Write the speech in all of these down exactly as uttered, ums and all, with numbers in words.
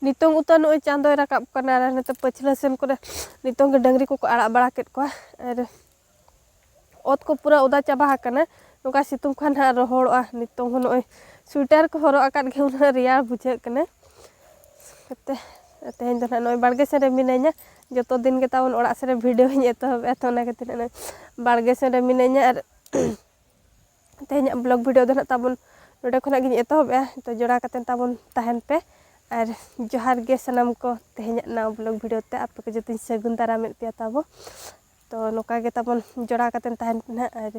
ᱱᱤᱛᱚᱝ ᱩᱛᱟᱹᱨ ᱱᱚᱜᱼᱚᱭ ᱪᱟᱸᱫᱚᱭ ᱨᱟᱠᱟᱵ ᱠᱟᱱᱟ, ᱟᱨ ᱱᱚᱛᱮ ᱯᱟᱹᱪᱷᱞᱟᱹ ᱥᱮᱱ ᱠᱚᱨᱮ ᱱᱤᱛᱚᱝ ᱜᱮ ᱰᱟᱹᱝᱨᱤ ᱠᱚᱠᱚ ᱟᱲᱟᱜ ᱵᱟᱲᱟ ᱠᱮᱫ ᱠᱚᱣᱟ᱾ ᱟᱨ ᱚᱛ ᱠᱚ ᱯᱩᱨᱟᱹ ᱚᱫᱟ ᱪᱟᱵᱟ ᱟᱠᱟᱱᱟ᱾ ᱱᱚᱝᱠᱟ ᱥᱤᱛᱩᱝ ᱠᱷᱟᱱ ᱦᱟᱸᱜ ᱨᱚᱦᱚᱲᱚᱜᱼᱟ᱾ ᱱᱤᱛᱚᱝ ᱦᱚᱸ ᱱᱚᱜᱼᱚᱭ ᱥᱩᱭᱮᱴᱟᱨ ᱠᱚ ᱦᱚᱨᱚᱜ ᱟᱠᱟᱫ ᱜᱮ ᱩᱱᱟᱹᱜ ᱨᱮᱭᱟᱲ ᱵᱩᱡᱷᱟᱹᱜ ᱠᱟᱱᱟ᱾ ᱛᱮ-, ᱛᱮᱦᱮᱧ ᱫᱚ ᱱᱟᱦᱟᱜ ᱱᱚᱜᱼᱚᱭ ᱵᱟᱲᱜᱮ ᱥᱮᱱ ᱨᱮ ᱢᱤᱱᱟᱹᱧᱟ᱾ ᱡᱚᱛᱚ ᱫᱤᱱ ᱜᱮ ᱛᱟᱵᱚᱱ ᱚᱲᱟᱜ ᱥᱮᱱ ᱨᱮ ᱵᱷᱤᱰᱤᱭᱳᱧ ᱮᱛᱚᱦᱚᱵᱮᱫᱼᱟ, ᱛᱚ ᱚᱱᱟ ᱠᱷᱟᱹᱛᱤᱨ ᱱᱚᱜᱼᱚᱭ ᱵᱟᱲᱜᱮ ᱥᱮᱱ ᱨᱮ ᱢᱤᱱᱟᱹᱧᱟ᱾ ᱟᱨ ᱛᱮᱦᱮᱧᱟᱜ ᱵᱞᱚᱜ ᱵᱷᱤᱰᱤᱭᱳ ᱫᱚ ᱱᱟᱦᱟᱜ ᱛᱟᱵᱚᱱ ᱱᱚᱰᱮ ᱠᱷᱚᱱᱟᱜ ᱜᱤᱧ ᱮᱛᱚᱦᱚᱵᱮᱫᱼᱟ᱾ ᱛᱚ ᱡᱚᱲᱟᱣ ᱠᱟᱛᱮᱫ ᱛᱟᱵᱚᱱ ᱛᱟᱦᱮᱱ ᱯᱮ᱾ ᱟᱨ ᱡᱚᱦᱟᱨ ᱜᱮ ᱥᱟᱱᱟᱢ ᱠᱚ, ᱛᱮᱦᱮᱧᱟᱜ ᱱᱟᱣᱟ ᱵᱞᱚᱜ ᱵᱷᱤᱰᱤᱭᱳ ᱛᱮ ᱟᱯᱮ ᱠᱚ ᱡᱚᱛᱚᱧ ᱥᱟᱹᱜᱩᱱ ᱫᱟᱨᱟᱢᱮᱫ ᱯᱮᱭᱟ ᱛᱟᱵᱚ᱾ ᱛᱚ ᱱᱚᱝᱠᱟ ᱜᱮ ᱛᱟᱵᱚᱱ ᱡᱚᱲᱟᱣ ᱠᱟᱛᱮᱫ ᱛᱟᱦᱮᱱ ᱯᱮ ᱱᱟᱦᱟᱜ᱾ ᱟᱨ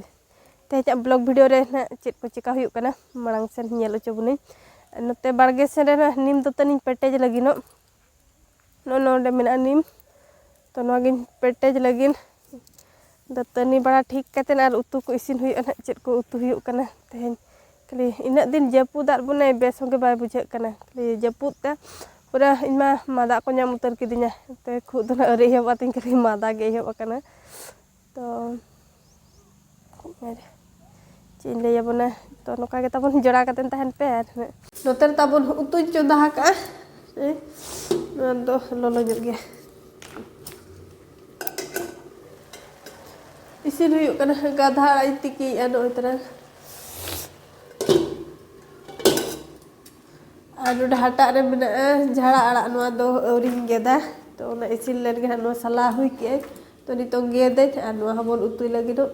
ᱛᱮᱦᱮᱧᱟᱜ ᱵᱞᱚᱜ ᱵᱷᱤᱰᱤᱭᱳ ᱨᱮ ᱱᱟᱦᱟᱜ ᱪᱮᱫ ᱠᱚ ᱪᱮᱠᱟ ᱦᱩᱭᱩᱜ ᱠᱟᱱᱟ, ᱢᱟᱲᱟᱝ ᱥᱮᱱ ᱧᱮᱞ ᱦᱚᱪᱚ ᱵᱚᱱᱟᱹᱧ᱾ ᱟᱨ ᱱᱚᱛᱮ ᱵᱟᱲᱜᱮ ᱥᱮᱱ ᱨᱮ ᱱᱟᱦᱟᱜ ᱱᱤᱢ ᱫᱟᱹᱛᱟᱹᱱᱤᱧ ᱯᱮᱴᱮᱡ ᱞᱟᱹᱜᱤᱫᱚᱜ᱾ ᱱᱚᱜᱼᱚ ᱱᱚᱰᱮ ᱢᱮᱱᱟᱜᱼᱟ ᱱᱤᱢ, ᱛᱚ ᱱᱚᱣᱟ ᱜᱤᱧ ᱯᱮᱴᱮᱡ ᱞᱟᱹᱜᱤᱫ᱾ ᱫᱟᱹᱛᱟᱹᱱᱤ ᱵᱟᱲᱟ ᱴᱷᱤᱠ ᱠᱟᱛᱮᱫ ᱟᱨ ᱩᱛᱩ ᱠᱚ ᱤᱥᱤᱱ ᱦᱩᱭᱩᱜᱼᱟ ᱱᱟᱦᱟᱜ, ᱪᱮᱫ ᱠᱚ ᱩᱛᱩ ᱦᱩᱭᱩᱜ ᱠᱟᱱᱟ ᱛᱮᱦᱮᱧ᱾ ᱠᱷᱟᱹᱞᱤ ᱤᱱᱟᱹᱜ ᱫᱤᱱ ᱡᱟᱹᱯᱩᱫ ᱟᱫ ᱵᱚᱱᱟᱭ, ᱵᱮᱥ ᱦᱚᱸ ᱜᱮ ᱵᱟᱭ ᱵᱩᱡᱷᱟᱹᱜ ᱠᱟᱱᱟ᱾ ᱠᱷᱟᱹᱞᱤ ᱡᱟᱹᱯᱩᱫ ᱛᱮ ᱯᱩᱨᱟᱹ ᱤᱧ ᱢᱟ ᱢᱟᱫᱟ ᱠᱚ ᱧᱟᱢ ᱩᱛᱟᱹᱨ ᱠᱤᱫᱤᱧᱟ᱾ ᱛᱮ ᱠᱷᱩᱜ ᱫᱚ ᱱᱟᱦᱟᱜ ᱟᱹᱣᱨᱤ ᱮᱦᱚᱵᱚᱜᱼᱟ ᱛᱤᱧ, ᱠᱷᱟᱹᱞᱤ ᱢᱟᱫᱟ ᱜᱮ ᱮᱦᱚᱵ ᱟᱠᱟᱱᱟ᱾ ᱛᱚ ᱟᱨ ᱪᱮᱫ ᱤᱧ ᱞᱟᱹᱭᱟᱵᱚᱱᱟ, ᱛᱚ ᱱᱚᱝᱠᱟ ᱜᱮ ᱛᱟᱵᱚᱱ ᱡᱚᱲᱟᱣ ᱠᱟᱛᱮᱫ ᱛᱟᱦᱮᱱ ᱯᱮ᱾ ᱟᱨ ᱱᱚᱛᱮ ᱨᱮ ᱛᱟᱵᱚᱱ ᱩᱛᱩᱧ ᱪᱚᱸᱫᱟ ᱟᱠᱟᱫᱼᱟ᱾ ᱦᱮᱸ, ᱱᱚᱣᱟ ᱫᱚ ᱞᱚᱞᱚ ᱧᱚᱜ ᱜᱮᱭᱟ᱾ ᱤᱥᱤᱱ ᱦᱩᱭᱩᱜ ᱠᱟᱱᱟ᱾ ᱜᱟᱫᱷᱟ ᱟᱲᱟᱜ ᱤᱧ ᱛᱤᱠᱤᱭᱮᱫᱼᱟ ᱱᱚᱜᱼᱚᱭ ᱛᱟᱨᱟ᱾ ᱟᱨ ᱱᱚᱰᱮ ᱦᱟᱴᱟᱜ ᱨᱮ ᱢᱮᱱᱟᱜᱼᱟ ᱡᱷᱟᱲᱟ ᱟᱲᱟᱜ, ᱱᱚᱣᱟ ᱫᱚ ᱟᱹᱣᱨᱤᱧ ᱜᱮᱫᱟ᱾ ᱛᱚ ᱚᱱᱟ ᱤᱥᱤᱱ ᱞᱮᱱ ᱜᱮ ᱦᱟᱸᱜ ᱱᱚᱣᱟ ᱥᱟᱞᱟ ᱦᱩᱭ ᱠᱮᱜᱼᱟᱹᱧ᱾ ᱛᱚ ᱱᱤᱛᱚᱝ ᱜᱮᱫᱟᱹᱧ ᱟᱨ ᱱᱚᱣᱟ ᱦᱚᱸᱵᱚᱱ ᱩᱛᱩᱭ ᱞᱟᱹᱜᱤᱫᱚᱜ᱾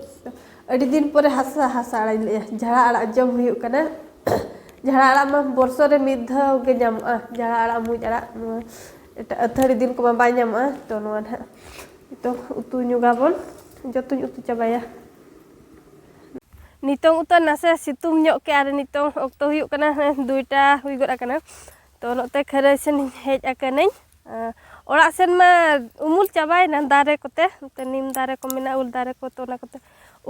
ᱟᱹᱰᱤ ᱫᱤᱱ ᱯᱚᱨᱮ ᱦᱟᱥᱟ, ᱦᱟᱥᱟ ᱟᱲᱟᱜ ᱤᱧ ᱞᱟᱹᱭᱮᱜᱼᱟ, ᱡᱷᱟᱲᱟ ᱟᱲᱟᱜ ᱡᱚᱢ ᱦᱩᱭᱩᱜ ᱠᱟᱱᱟ᱾ ᱡᱷᱟᱲᱟ ᱟᱲᱟᱜ ᱢᱟ ᱵᱚᱨᱥᱚ ᱨᱮ ᱢᱤᱫ ᱫᱷᱟᱣ ᱜᱮ ᱧᱟᱢᱚᱜᱼᱟ, ᱡᱷᱟᱲᱟ ᱟᱲᱟᱜ, ᱢᱩᱸᱡ ᱟᱲᱟᱜ, ᱱᱚᱣᱟ ᱮᱴᱟᱜ ᱟᱹᱛᱷᱟᱹᱲᱤ ᱫᱤᱱ ᱠᱚᱢᱟ ᱵᱟᱭ ᱧᱟᱢᱚᱜᱼᱟ᱾ ᱛᱚ ᱱᱚᱣᱟ ᱱᱟᱦᱟᱜ ᱱᱤᱛᱚᱝ ᱩᱛᱩ ᱧᱚᱜᱟᱵᱚᱱ, ᱡᱚᱛᱚᱧ ᱩᱛᱩ ᱪᱟᱵᱟᱭᱟ᱾ ᱱᱤᱛᱚᱝ ᱩᱛᱟᱹᱨ ᱱᱟᱥᱮ ᱥᱤᱛᱩᱝ ᱧᱚᱜ ᱠᱮᱜᱼᱟ, ᱟᱨ ᱱᱤᱛᱚᱝ ᱚᱠᱛᱚ ᱦᱩᱭᱩᱜ ᱠᱟᱱᱟ, ᱦᱮᱸ, ᱫᱩᱭᱴᱟ ᱦᱩᱭ ᱜᱚᱫ ᱟᱠᱟᱱᱟ᱾ ᱛᱚ ᱱᱚᱛᱮ ᱠᱷᱟᱹᱨᱟᱹᱭ ᱥᱮᱱ ᱦᱮᱡ ᱟᱠᱟᱱᱟᱹᱧ᱾ ᱟᱸ, ᱚᱲᱟᱜ ᱥᱮᱱ ᱢᱟ ᱩᱢᱩᱞ ᱪᱟᱵᱟᱭᱮᱱᱟ ᱫᱟᱨᱮ ᱠᱚᱛᱮ, ᱱᱚᱛᱮ ᱱᱤᱢ ᱫᱟᱨᱮ ᱠᱚ ᱢᱮᱱᱟᱜᱼᱟ, ᱩᱞ ᱫᱟᱨᱮ ᱠᱚ, ᱛᱚ ᱚᱱᱟ ᱠᱚᱛᱮ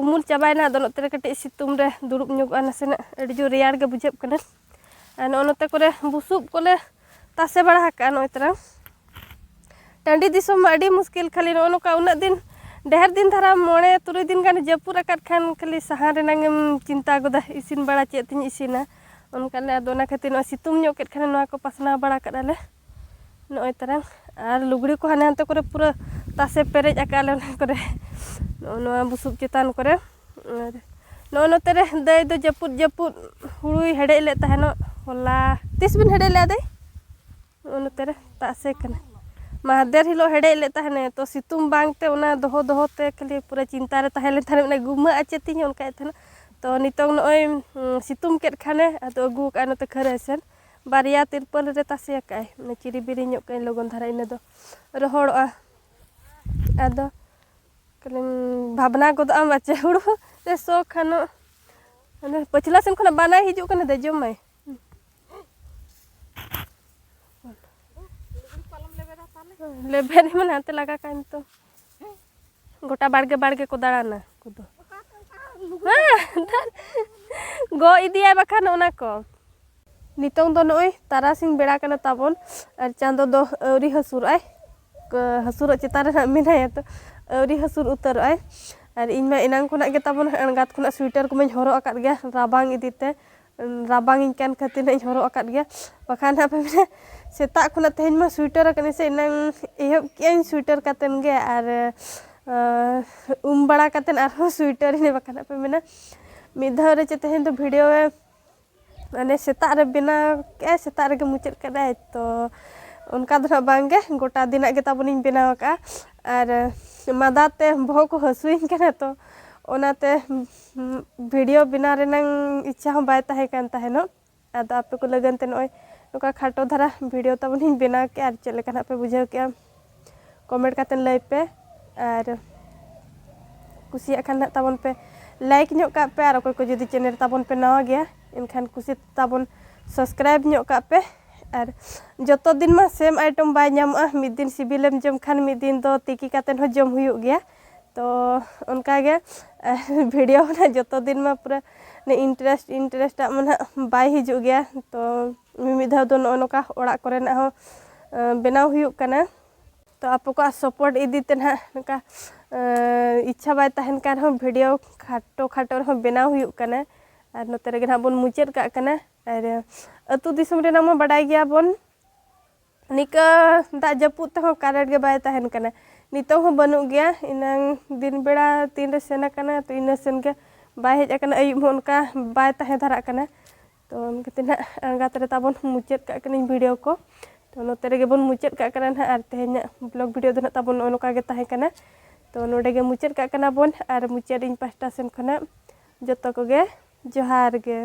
ᱩᱢᱩᱞ ᱪᱟᱵᱟᱭᱮᱱᱟ᱾ ᱟᱫᱚ ᱱᱚᱛᱮ ᱨᱮ ᱠᱟᱹᱴᱤᱡ ᱥᱤᱛᱩᱝ ᱨᱮ ᱫᱩᱲᱩᱵ ᱧᱚᱜᱚᱜᱼᱟ ᱱᱟᱥᱮᱱᱟᱜ, ᱟᱹᱰᱤ ᱡᱳᱨ ᱨᱮᱭᱟᱲ ᱜᱮ ᱵᱩᱡᱷᱟᱹᱜ ᱠᱟᱱᱟ᱾ ᱟᱨ ᱱᱚᱜᱼᱚ ᱱᱚᱛᱮ ᱠᱚᱨᱮ ᱵᱩᱥᱩᱵ ᱠᱚᱞᱮ ᱛᱟᱥᱮ ᱵᱟᱲᱟ ᱟᱠᱟᱜᱼᱟ ᱱᱚᱜᱼᱚᱭ ᱛᱟᱨᱟ᱾ ᱴᱟᱺᱰᱤ ᱫᱤᱥᱚᱢ ᱢᱟ ᱟᱹᱰᱤ ᱢᱩᱥᱠᱤᱞ, ᱠᱷᱟᱹᱞᱤ ᱱᱚᱜᱼᱚ ᱱᱚᱝᱠᱟ ᱩᱱᱟᱹᱜ ᱫᱤᱱ, ᱰᱷᱮᱨ ᱫᱤᱱ ᱫᱷᱟᱨᱟ, ᱢᱚᱬᱮ ᱛᱩᱨᱩᱭ ᱫᱤᱱ ᱜᱟᱱ ᱡᱟᱹᱯᱩᱫ ᱟᱠᱟᱫ ᱠᱷᱟᱱ ᱠᱷᱟᱹᱞᱤ ᱥᱟᱦᱟᱱ ᱨᱮᱱᱟᱝ ᱮᱢ ᱪᱤᱱᱛᱟ ᱜᱚᱫᱟ, ᱤᱥᱤᱱ ᱵᱟᱲᱟ ᱪᱮᱫ ᱛᱤᱧ ᱤᱥᱤᱱᱟ, ᱚᱱᱠᱟᱞᱮ᱾ ᱟᱫᱚ ᱚᱱᱟ ᱠᱷᱟᱹᱛᱤᱨ ᱱᱚᱜᱼᱚᱭ ᱥᱤᱛᱩᱝ ᱧᱚᱜ ᱠᱮᱫ ᱠᱷᱟᱱᱮ ᱱᱚᱣᱟ ᱠᱚ ᱯᱟᱥᱱᱟᱣ ᱵᱟᱲᱟ ᱠᱟᱜᱼᱟ ᱞᱮ᱾ ᱱᱚᱜᱼᱚᱭ ᱛᱟᱨᱟᱝ᱾ ᱟᱨ ᱞᱩᱜᱽᱲᱤ ᱠᱚ ᱦᱟᱱᱮ ᱦᱟᱱᱛᱮ ᱠᱚᱨᱮ ᱯᱩᱨᱟᱹ ᱛᱟᱥᱮ ᱯᱮᱨᱮᱡ ᱟᱠᱟᱫ ᱞᱮ ᱚᱱᱟ ᱠᱚᱨᱮ, ᱱᱚᱜᱼᱚ ᱱᱚᱣᱟ ᱵᱩᱥᱩᱵ ᱪᱮᱛᱟᱱ ᱠᱚᱨᱮ᱾ ᱟᱨ ᱱᱚᱜᱼᱚ ᱱᱚᱛᱮ ᱨᱮ ᱫᱟᱹᱭ ᱫᱚ ᱡᱟᱹᱯᱩᱫ ᱡᱟᱹᱯᱩᱫ ᱦᱩᱲᱩᱭ ᱦᱮᱰᱮᱡ ᱞᱮᱫ ᱛᱟᱦᱮᱱᱚᱜ ᱦᱚᱞᱟ᱾ ᱛᱤᱥ ᱵᱤᱱ ᱦᱮᱰᱮᱡ ᱞᱮᱫᱟ ᱫᱟᱹᱭ? ᱱᱚᱜᱼᱚ ᱱᱚᱛᱮ ᱨᱮ ᱛᱟᱥᱮ ᱠᱟᱱᱟ᱾ ᱢᱟᱦᱫᱮᱨ ᱦᱤᱞᱳᱜ ᱦᱮᱰᱮᱡ ᱞᱮᱫ ᱛᱟᱦᱮᱱᱮ, ᱛᱚ ᱥᱤᱛᱩᱝ ᱵᱟᱝ ᱛᱮ ᱚᱱᱟ ᱫᱚᱦᱚ ᱫᱚᱦᱚ ᱛᱮ ᱠᱷᱟᱹᱞᱤ ᱯᱩᱨᱟᱹ ᱪᱤᱱᱛᱟ ᱨᱮ ᱛᱟᱦᱮᱸ ᱞᱮᱱ ᱛᱟᱦᱮᱱ, ᱚᱱᱟ ᱜᱩᱢᱟᱹᱜᱼᱟ ᱪᱮ ᱛᱤᱧ ᱚᱱᱠᱟᱭᱮᱫ ᱛᱟᱦᱮᱱᱟ᱾ ᱛᱚ ᱱᱤᱛᱚᱝ ᱱᱚᱜᱼᱚᱭ, ᱩᱸ, ᱥᱤᱛᱩᱝ ᱠᱮᱫ ᱠᱷᱟᱱᱮ, ᱟᱫᱚ ᱟᱹᱜᱩ ᱟᱠᱟᱫᱼᱟ ᱱᱚᱛᱮ ᱠᱷᱟᱹᱨᱟᱹᱭ ᱥᱮᱱ᱾ ᱵᱟᱨᱭᱟ ᱛᱤᱨᱯᱚᱞ ᱨᱮ ᱛᱟᱥᱮ ᱟᱠᱟᱫᱼᱟᱭ, ᱚᱱᱟ ᱪᱤᱨᱤ ᱵᱤᱨᱤ ᱧᱚᱜ ᱠᱟᱜᱼᱟᱭ ᱞᱚᱜᱚᱱ ᱫᱷᱟᱨᱟ, ᱤᱱᱟᱹ ᱫᱚ ᱨᱚᱦᱚᱲᱚᱜᱼᱟ᱾ ᱟᱫᱚ ᱠᱷᱟᱹᱞᱤᱢ ᱵᱷᱟᱵᱽᱱᱟ ᱜᱚᱫᱚᱜ ᱟᱢ ᱟᱪᱪᱷᱟ ᱦᱩᱲᱩ ᱨᱮ ᱥᱚ ᱠᱷᱟᱱᱚᱜ, ᱢᱟᱱᱮ ᱯᱟᱹᱪᱷᱞᱟ ᱥᱮᱱ ᱠᱷᱚᱱᱟᱜ ᱵᱟᱱᱟᱭ ᱦᱤᱡᱩᱜ ᱠᱟᱱᱟ, ᱫᱮ ᱡᱚᱢᱟᱭ᱾ ᱞᱮᱵᱮᱫ ᱢᱟᱱᱮ ᱦᱟᱱᱛᱮ ᱞᱟᱜᱟ ᱠᱟᱜ ᱱᱤᱛᱚᱜ᱾ ᱜᱚᱴᱟ ᱵᱟᱲᱜᱮ ᱵᱟᱲᱜᱮ ᱠᱚ ᱫᱟᱬᱟᱱᱟ ᱩᱱᱠᱩ ᱫᱚ᱾ ᱦᱮᱸ, ᱜᱚᱜ ᱤᱫᱤᱭᱟᱭ ᱵᱟᱠᱷᱟᱱ ᱚᱱᱟ ᱠᱚ᱾ ᱱᱤᱛᱚᱝ ᱫᱚ ᱱᱚᱜᱼᱚᱭ ᱛᱟᱨᱟᱥᱤᱧ ᱵᱮᱲᱟ ᱠᱟᱱᱟ ᱛᱟᱵᱚᱱ, ᱟᱨ ᱪᱟᱸᱫᱚ ᱫᱚ ᱟᱹᱣᱨᱤ ᱦᱟᱹᱥᱩᱨᱚᱜᱼᱟᱭ᱾ ᱠ-, ᱦᱟᱹᱥᱩᱨᱚᱜ ᱪᱮᱛᱟᱱ ᱨᱮ ᱱᱟᱦᱟᱜ ᱢᱮᱱᱟᱭᱟ, ᱛᱚ ᱟᱹᱣᱨᱤ ᱦᱟᱹᱥᱩᱨ ᱩᱛᱟᱹᱨᱚᱜᱼᱟᱭ᱾ ᱟᱨ ᱤᱧ ᱢᱟ ᱮᱱᱟᱝ ᱠᱷᱚᱱᱟᱜ ᱜᱮ ᱛᱟᱵᱚᱱ ᱟᱬᱜᱟᱛ ᱠᱷᱚᱱᱟᱜ ᱥᱩᱭᱮᱴᱟᱨ ᱠᱚᱢᱟᱧ ᱦᱚᱨᱚᱜ ᱟᱠᱟᱫ ᱜᱮᱭᱟ ᱨᱟᱵᱟᱝ ᱤᱫᱤ ᱛᱮ᱾ ᱨᱟᱵᱟᱝ ᱤᱧ ᱠᱟᱱ ᱠᱷᱟᱹᱛᱤᱨ ᱱᱟᱜ ᱤᱧ ᱦᱚᱨᱚᱜ ᱟᱠᱟᱫ ᱜᱮᱭᱟ, ᱵᱟᱠᱷᱟᱱ ᱦᱟᱸᱜ ᱯᱮ ᱢᱮᱱᱟ ᱥᱮᱛᱟᱜ ᱠᱷᱚᱱᱟᱜ ᱛᱮᱦᱮᱧ ᱢᱟ ᱥᱩᱭᱮᱴᱟᱨ ᱟᱠᱟᱫ ᱟᱹᱧ ᱥᱮ, ᱮᱱᱟᱝ ᱮᱦᱚᱵ ᱠᱮᱜᱼᱟᱹᱧ ᱥᱩᱭᱮᱴᱟᱨ ᱠᱟᱛᱮᱱ ᱜᱮ, ᱟᱨ, ᱟᱸ, ᱩᱢ ᱵᱟᱲᱟ ᱠᱟᱛᱮᱱ ᱟᱨᱦᱚᱸ ᱥᱩᱭᱮᱴᱟᱨ ᱤᱧ, ᱵᱟᱠᱷᱟᱱ ᱦᱟᱸᱜ ᱯᱮ ᱢᱮᱱᱟ ᱢᱤᱫ ᱫᱷᱟᱣ ᱨᱮ ᱪᱮᱫ ᱛᱮᱦᱮᱧ ᱫᱚ ᱵᱷᱤᱰᱤᱭᱳ ᱢᱟᱱᱮ ᱥᱮᱛᱟᱜ ᱨᱮ ᱵᱮᱱᱟᱣ ᱠᱮᱜᱼᱟᱭ, ᱥᱮᱛᱟᱜ ᱨᱮᱜᱮ ᱢᱩᱪᱟᱹᱫ ᱠᱟᱫᱟᱭ, ᱛᱚ ᱚᱱᱠᱟ ᱫᱚ ᱱᱟᱜ ᱵᱟᱝ ᱜᱮ, ᱜᱚᱴᱟ ᱫᱤᱱᱟᱜ ᱜᱮ ᱛᱟᱵᱚᱱᱤᱧ ᱵᱮᱱᱟᱣ ᱟᱠᱟᱫᱼᱟ᱾ ᱟᱨ ᱢᱟᱫᱟ ᱛᱮ ᱵᱚᱦᱚᱜ ᱠᱚ ᱦᱟᱹᱥᱩᱭᱤᱧ ᱠᱟᱱᱟ, ᱛᱚ ᱚᱱᱟᱛᱮ ᱵᱷᱤᱰᱤᱭᱳ ᱵᱮᱱᱟᱣ ᱨᱮᱱᱟᱝ ᱤᱪᱪᱷᱟ ᱦᱚᱸ ᱵᱟᱭ ᱛᱟᱦᱮᱸ ᱠᱟᱱ ᱛᱟᱦᱮᱱᱚᱜ᱾ ᱟᱫᱚ ᱟᱯᱮ ᱠᱚ ᱞᱟᱹᱜᱤᱫ ᱛᱮ ᱱᱚᱜᱼᱚᱭ ᱱᱚᱝᱠᱟ ᱠᱷᱟᱴᱚ ᱫᱷᱟᱨᱟ ᱵᱷᱤᱰᱤᱭᱳ ᱛᱟᱵᱚᱱᱤᱧ ᱵᱮᱱᱟᱣ ᱠᱮᱜᱼᱟ, ᱟᱨ ᱪᱮᱫ ᱞᱮᱠᱟ ᱱᱟᱜ ᱯᱮ ᱵᱩᱡᱷᱟᱹᱣ ᱠᱮᱜᱼᱟ? ᱠᱚᱢᱮᱱᱴ ᱠᱟᱛᱮ ᱞᱟᱹᱭ ᱯᱮ᱾ ᱟᱨ ᱠᱩᱥᱤᱭᱟᱜ ᱠᱷᱟᱱ ᱱᱟᱜ ᱛᱟᱵᱚᱱ ᱯᱮ ᱞᱟᱭᱤᱠ ᱧᱚᱜ ᱠᱟᱜ ᱯᱮ, ᱟᱨ ᱚᱠᱚᱭ ᱠᱚ ᱡᱩᱫᱤ ᱪᱮᱱᱮᱞ ᱛᱟᱵᱚᱱ ᱯᱮ ᱱᱟᱣᱟ ᱜᱮᱭᱟ, ᱮᱱᱠᱷᱟᱱ ᱠᱩᱥᱤ ᱛᱟᱵᱚᱱ ᱥᱟᱵᱥᱠᱨᱟᱭᱤᱵ ᱧᱚᱜ ᱠᱟᱜ ᱯᱮ᱾ ᱟᱨ ᱡᱚᱛᱚ ᱫᱤᱱ ᱢᱟ ᱥᱮᱢ ᱟᱭᱴᱮᱢ ᱵᱟᱭ ᱧᱟᱢᱚᱜᱼᱟ, ᱢᱤᱫ ᱫᱤᱱ ᱥᱤᱵᱤᱞᱮᱢ ᱡᱚᱢ ᱠᱷᱟᱱ ᱢᱤᱫ ᱫᱤᱱ ᱫᱚ ᱛᱤᱠᱤ ᱠᱟᱛᱮ ᱦᱚᱸ ᱡᱚᱢ ᱦᱩᱭᱩᱜ ᱜᱮᱭᱟ᱾ ᱛᱚ ᱚᱱᱠᱟ ᱜᱮ ᱵᱷᱤᱰᱤᱭᱳ ᱢᱟᱱᱮ ᱡᱚᱛᱚ ᱫᱤᱱ ᱢᱟ ᱯᱩᱨᱟᱹ ᱤᱱᱴᱟᱨᱮᱥᱴ ᱤᱱᱴᱟᱨᱮᱥᱴ ᱟᱜ ᱢᱟ ᱱᱟᱜ ᱵᱟᱭ ᱦᱤᱡᱩᱜ ᱜᱮᱭᱟ᱾ ᱛᱚ ᱢᱤᱢᱤᱫ ᱫᱷᱟᱣ ᱫᱚ ᱱᱚᱜᱼᱚ ᱱᱚᱝᱠᱟ ᱚᱲᱟᱜ ᱠᱚᱨᱮᱱᱟᱜ ᱦᱚᱸ, ᱟᱸ, ᱵᱮᱱᱟᱣ ᱦᱩᱭᱩᱜ ᱠᱟᱱᱟ᱾ ᱛᱚ ᱟᱯᱮ ᱠᱚᱣᱟᱜ ᱥᱟᱯᱳᱨᱴ ᱤᱫᱤ ᱛᱮ ᱱᱟᱦᱟᱜ ᱱᱚᱝᱠᱟ, ᱟᱸ, ᱤᱪᱪᱷᱟ ᱵᱟᱭ ᱛᱟᱦᱮᱱ ᱠᱟᱱ ᱨᱮᱦᱚᱸ ᱵᱷᱤᱰᱤᱭᱳ ᱠᱷᱟᱴᱚ ᱠᱷᱟᱴᱚ ᱨᱮᱦᱚᱸ ᱵᱮᱱᱟᱣ ᱦᱩᱭᱩᱜ ᱠᱟᱱᱟ᱾ ᱟᱨ ᱱᱚᱛᱮ ᱨᱮᱜᱮ ᱱᱟᱦᱟᱜ ᱵᱚᱱ ᱢᱩᱪᱟᱹᱫ ᱠᱟᱜ ᱠᱟᱱᱟ᱾ ᱟᱨ ᱟᱹᱛᱩ ᱫᱤᱥᱚᱢ ᱨᱮᱱᱟᱜ ᱢᱟ ᱵᱟᱰᱟᱭ ᱜᱮᱭᱟᱵᱚᱱ, ᱱᱤᱠᱟᱹ ᱫᱟᱜ ᱡᱟᱹᱯᱩᱫ ᱛᱮᱦᱚᱸ ᱠᱟᱨᱮᱱᱴ ᱜᱮ ᱵᱟᱭ ᱛᱟᱦᱮᱱ ᱠᱟᱱᱟ᱾ ᱱᱤᱛᱚᱜ ᱦᱚᱸ ᱵᱟᱹᱱᱩᱜ ᱜᱮᱭᱟ᱾ ᱮᱱᱟᱝ ᱫᱤᱱ ᱵᱮᱲᱟ ᱛᱤᱱᱨᱮ ᱥᱮᱱ ᱟᱠᱟᱱᱟ, ᱛᱚ ᱤᱱᱟᱹ ᱥᱮᱱ ᱜᱮ ᱵᱟᱭ ᱦᱮᱡ ᱟᱠᱟᱱᱟ᱾ ᱟᱹᱭᱩᱵ ᱦᱚᱸ ᱚᱱᱠᱟ ᱵᱟᱭ ᱛᱟᱦᱮᱸ ᱫᱷᱟᱨᱟᱜ ᱠᱟᱱᱟ᱾ ᱛᱚ ᱚᱱᱠᱟᱛᱮ ᱱᱟᱦᱟᱜ ᱟᱬᱜᱟᱛ ᱨᱮ ᱛᱟᱵᱚᱱ ᱢᱩᱪᱟᱹᱫ ᱠᱟᱜ ᱠᱟᱹᱱᱟᱹᱧ ᱵᱷᱤᱰᱤᱭᱳ ᱠᱚ᱾ ᱛᱚ ᱱᱚᱛᱮ ᱨᱮᱜᱮ ᱵᱚᱱ ᱢᱩᱪᱟᱹᱫ ᱠᱟᱜ ᱠᱟᱱᱟ ᱱᱟᱦᱟᱜ᱾ ᱟᱨ ᱛᱮᱦᱮᱧᱟᱜ ᱵᱞᱚᱜ ᱵᱷᱤᱰᱤᱭᱳ ᱫᱚ ᱱᱟᱦᱟᱜ ᱛᱟᱵᱚᱱ ᱱᱚᱜᱼᱚ ᱱᱚᱝᱠᱟ ᱜᱮ ᱛᱟᱦᱮᱸ ᱠᱟᱱᱟ᱾ ᱛᱚ ᱱᱚᱰᱮ ᱜᱮ ᱢᱩᱪᱟᱹᱫ ᱠᱟᱜ ᱠᱟᱱᱟ ᱵᱚᱱ᱾ ᱟᱨ ᱢᱩᱪᱟᱹᱫ ᱤᱧ ᱯᱟᱦᱴᱟ ᱥᱮᱱ ᱠᱷᱚᱱᱟᱜ ᱡᱚᱛᱚ ᱠᱚᱜᱮ ᱡᱚᱦᱟᱨ ᱜᱮ᱾